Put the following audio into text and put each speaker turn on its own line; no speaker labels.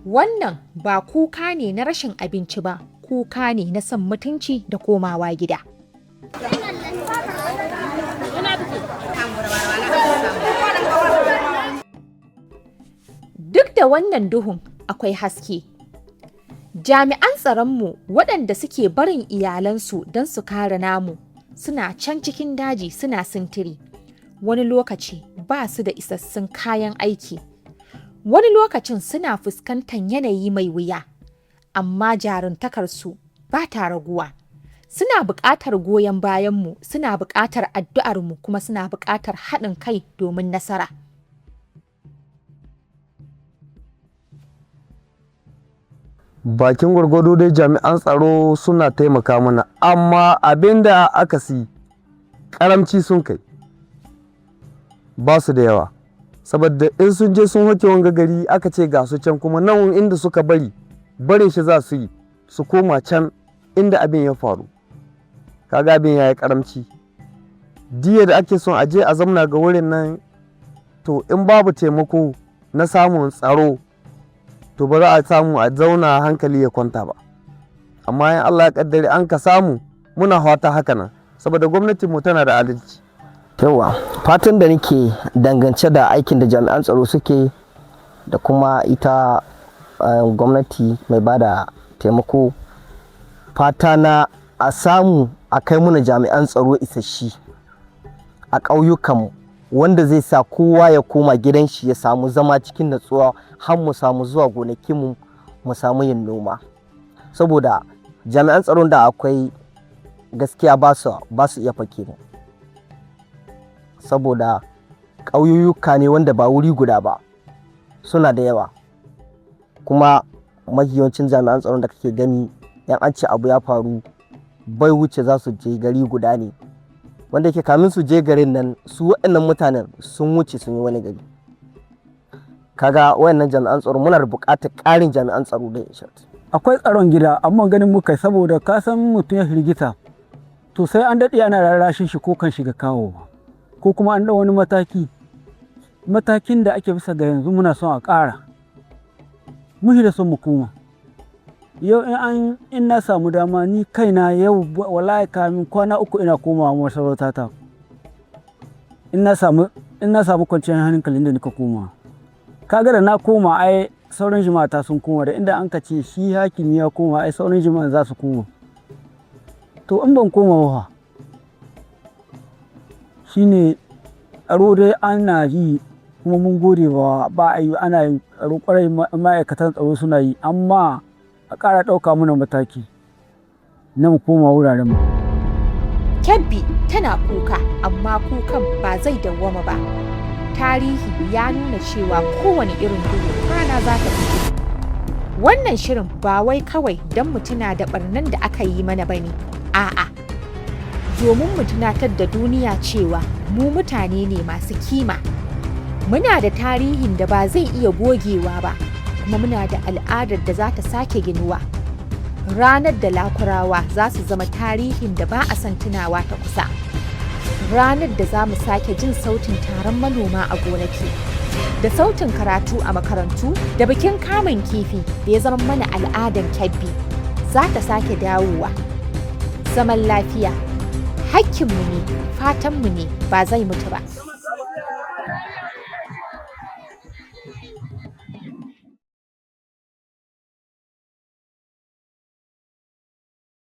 Wannan ba kuka ne na rashin abinci ba, kuka ne na son mutunci da komawa gida. Duk da wannan duhun, akwai haske. Jami'an tsaronmu waɗanda suke barin iyalansu don su kare namu, suna can cikin daji suna sintiri, wani lokaci ba su da isassun kayan aiki, wani lokacin suna fuskantar yanayi mai wuya, amma jarumtakarsu ba ta raguwa. Suna buƙatar goyon bayanmu, suna buƙatar addu'armu kuma suna buƙatar haɗin kai domin nasara.
Bakin gwargwado dai jami'an tsaro suna taimaka mana, amma abin da aka si karamci sun kai ba su da yawa, saboda in sun je sun hake wanga gari aka ce ga su can, kuma nan inda suka bari barin shi za su yi su koma can inda abin ya faru. Kaga abin ya yi karamci. Diya da ake son a je a zamna ga wurin nan, to in babu taimako na samun tsaro, to ba za a samu a zauna hankali ya kwanta ba. Amma in Allah ya kaddare an ka samu, muna fata haka nan, saboda gwamnatin mu tana da adalci.
Yawa, fatan da nake dangance da aikin da jami'an tsaro suke da kuma ita gwamnati mai bada taimako, fata na a samu a kai muna jami'an tsaro isasshi a ƙauyukanmu, wanda zai sa kowa ya koma gidan shi ya samu zama cikin natsuwa, har mu samu zuwa gonakinmu mu samu yin noma, saboda jami'an tsaron da akwai gaskiya ba su iya fake mu, saboda ƙauyuka ne wanda ba wuri guda ba, suna da yawa. Kuma mafi yawancin jami'an tsaron da kake gani, yan an ce abu ya faru, bai wuce za su je gari guda ne, wanda yake kamin su je garin nan su waɗannan mutanen sun wuce sun yi wani gari. Kaga wayannan jami'an tsaro, muna da buƙatar ƙarin jami'an tsaro da in.
Akwai tsaron gida, amma ganin muka saboda ka san mutum ya hirgita, to sai an daɗe ana rarrashin shi ko kan shiga kawo ko kuma an ɗau wani mataki. Matakin da ake bisa ga yanzu, muna son a ƙara muhi da son mu koma. Yau in an in na samu dama, ni kaina yau wallahi kamin kwana 3 ina komawa masarauta ta, in na samu kwanciyar hankalin da nika koma. Kaga da na koma, ai sauran jama'a ta sun koma, da inda an ka ce shi hakimi ya koma, ai sauran jama'a za su koma. To in ban koma ba, shine tsaro dai ana yi, kuma mun gode ba ba a yi, ana yin tsaro kwarai, ma'aikatan tsaro suna yi, amma a ƙara ɗauka mana mataki na mu koma wuraren mu.
Kebbi tana kuka, amma kukan ba zai dawwama ba. Tarihi ya nuna cewa kowane irin duhu rana za ta fito. Wannan shirin ba wai kawai don mu tuna da barnan da aka yi mana ba ne, a'a. Domin mu tunatar da duniya cewa mu mutane ne masu kima. Muna da tarihin da ba zai iya gogewa ba, kuma muna da al'adar da za ta sake ginuwa. Ranar da Lakurawa za su zama tarihin da ba a son tunawa ta kusa. Ranar da za mu sake jin sautin taron manoma a gonaki, da sautin karatu a makarantu, da bikin kamun kifi da ya zama mana al'adan Kebbi, za ta sake dawowa. Zaman lafiya, hakkinmu ne, fatanmu ne, ba zai mutu ba.